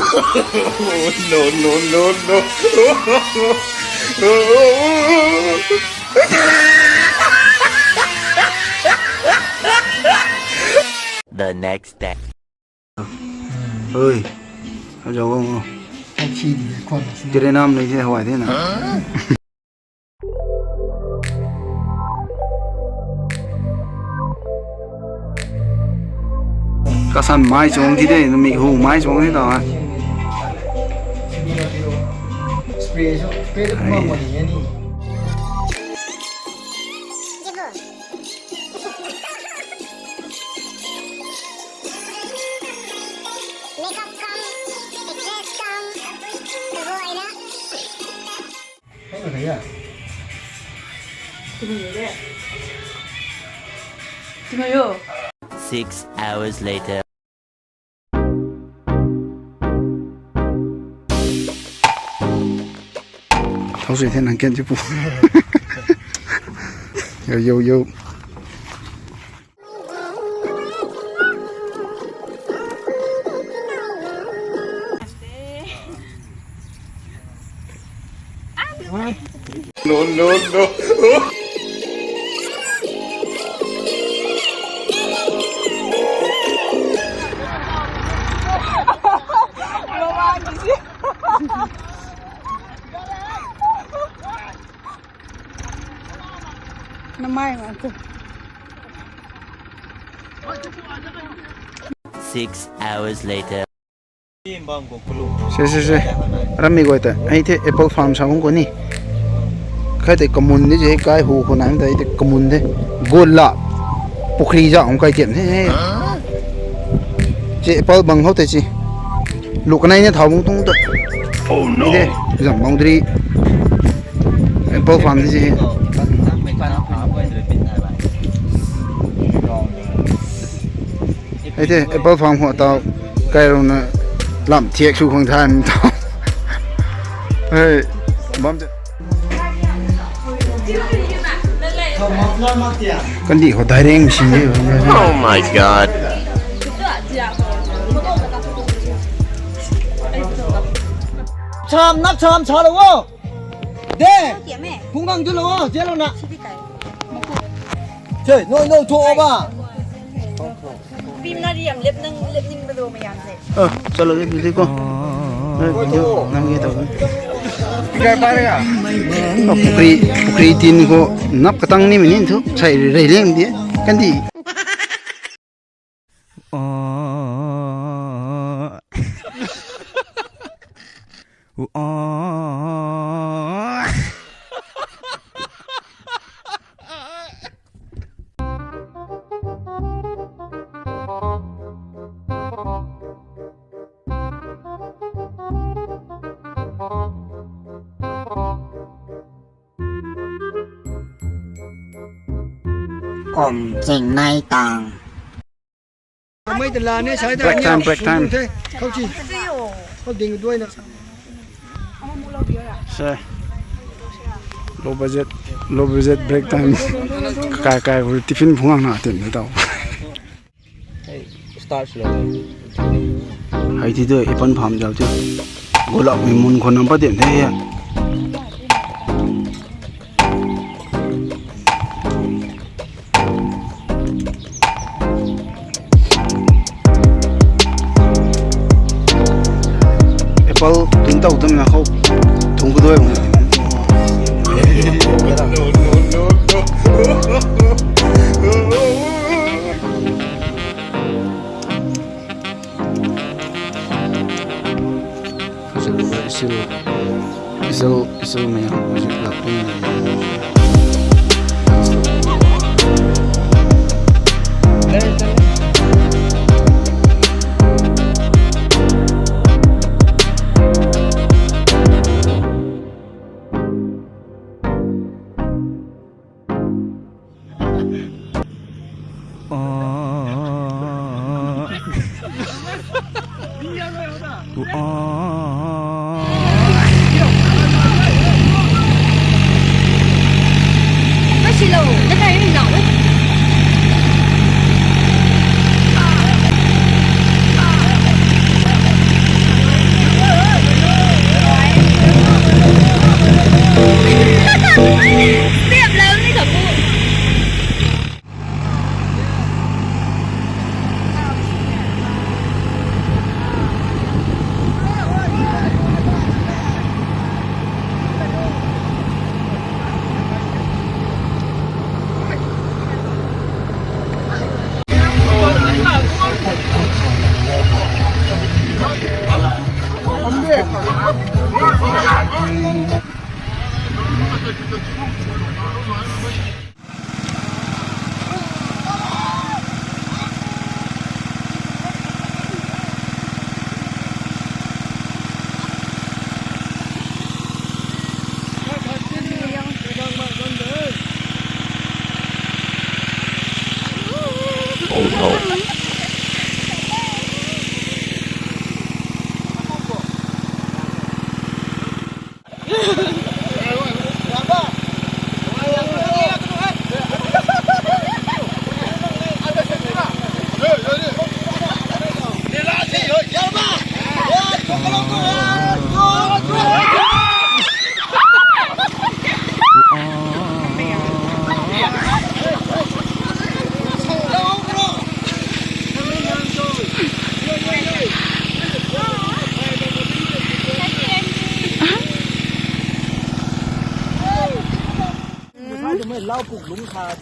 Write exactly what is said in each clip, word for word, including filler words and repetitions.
No, no, no, no. The next day. Oi, a zau bam o. Ai khi di khwan si. Tere nam nei the hawai the na. Kasan mai chuang thi de, mi hu mai chuang thi ta ha. Spray so, spray to kuma mo ni ni. Makeup kam, actress kam, kaguayna. Hei na kaya. Tumai yo. Six hours later. Thau sui the nang ken chipu. Yo, yo, yo. No, no, no. Namai ma tu. Six hours later. Se, se, se. Ramei guay ta. Ai the apple farm sa hung ko ni. Khai te kamun ni je kai hu ko nai ta ai te kamun the. Gola. Pukhri ja hung kai tiam the. Che apple bang ho te chi. Lu kanai na thau bung tung ta. Oh no. Ni de. Zam boundary. Apple farm ni je. Hei the, apple farm khou tau, kai rui na lam thiak sw khang than tau. Hei, bam te. Kandih khou dai reng si ni. Oh my God. Cham nap cham cha lo wo. De. Kung nang tu lo wo, je lo na. Che, noi noi tho ba. Pimna riam lep nang lep ning ba do mayam se. Ah, chalo de, bili ko. Nam ge to. Pigar pa re ga. Pukri, pukri tin ko nap katang ni mini thu sai rei leng di. Kan di. Kum ching nai tang. Break time, break time. Low budget, low budget break time. Kai kai tiffin phung ang na tin tau. Hei, start slow. Hei ti tu, ipan pham zau ti. Golap mi mun khou nam pa diam the ya. Apple tung tau tum na khou tung ku doi bang. Isil, isil, isil mei hak muzik lak pun na.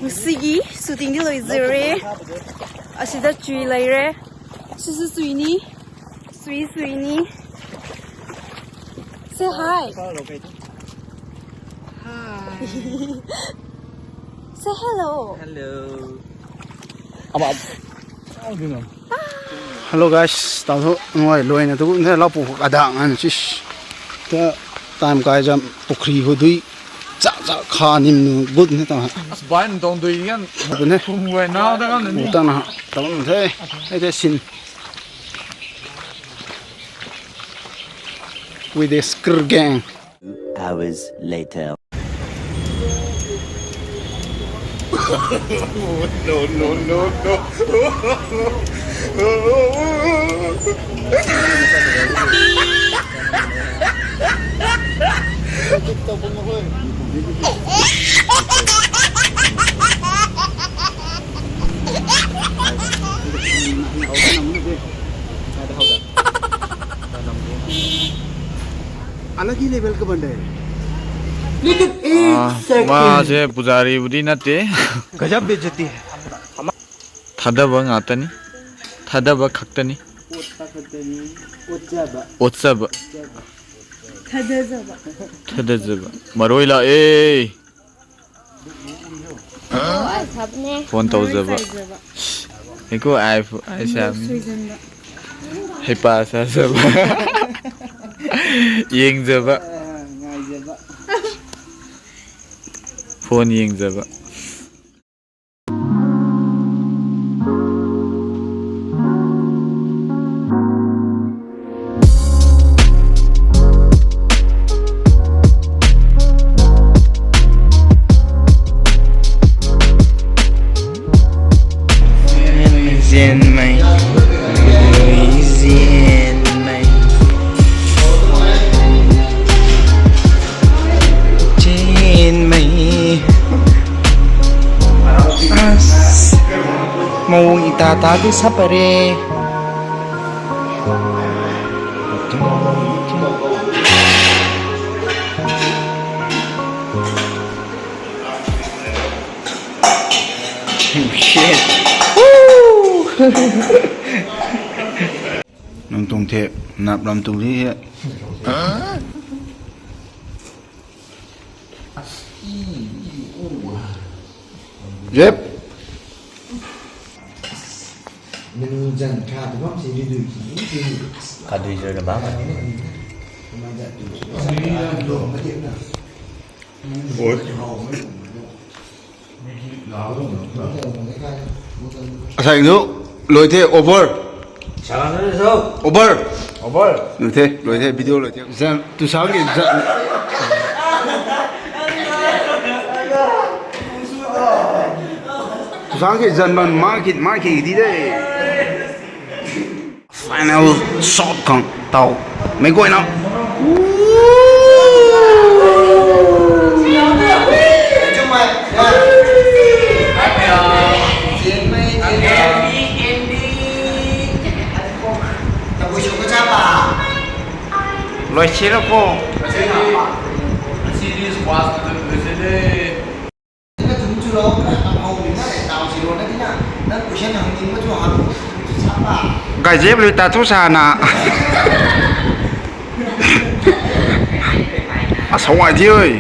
Sigi shooting di loi zire. Asida chui lai re. Susu sui ni. Sui sui ni. Say hi. Hi. Say hello. Hello. Hello guys, tau thu ngai luaina tu ne lau pu adang an sis. Ta time kai jam pukhri hu dui cha cha kha nim nu gut ne ta. As bai n tong dui gan. Bu ne. Kum wai nau da gan ni. Ta na ta na the. Ai the sin. With the Skr gang. Hours later. No, no, no, no. Alagi level ka ban de. Look at eight seconds. Maa se pujari budi nate. Gajab bejati hai. Thadaba ngatani. Thadaba khaktani. Otsaba. Otsaba. Thadazaba. Thadazaba. Maroi la e. Phone tau zaba. Eko ai ai sa. Heipa sa zaba. Yeng zaba. Phone yeng zaba. Zianmei, zianmei, zianmei. As, mou ita ta di sapare. Shit. Woo! Nang tuang the nap lam tu hi he. Jep. Menu zan kha tu bam si ri dui ki. Kha dui zan na bam. Oi. Asai nu, loi the, over. Over. Over. Loi the, loi the, video loi the. Zan, tu sang ki zan. Tu sang ki zan ban ma ki, ma ki di de. Final shot khang tau. Mei guayna. Loi sira ko. Gai zep lui ta thu sana. Asawai di oi.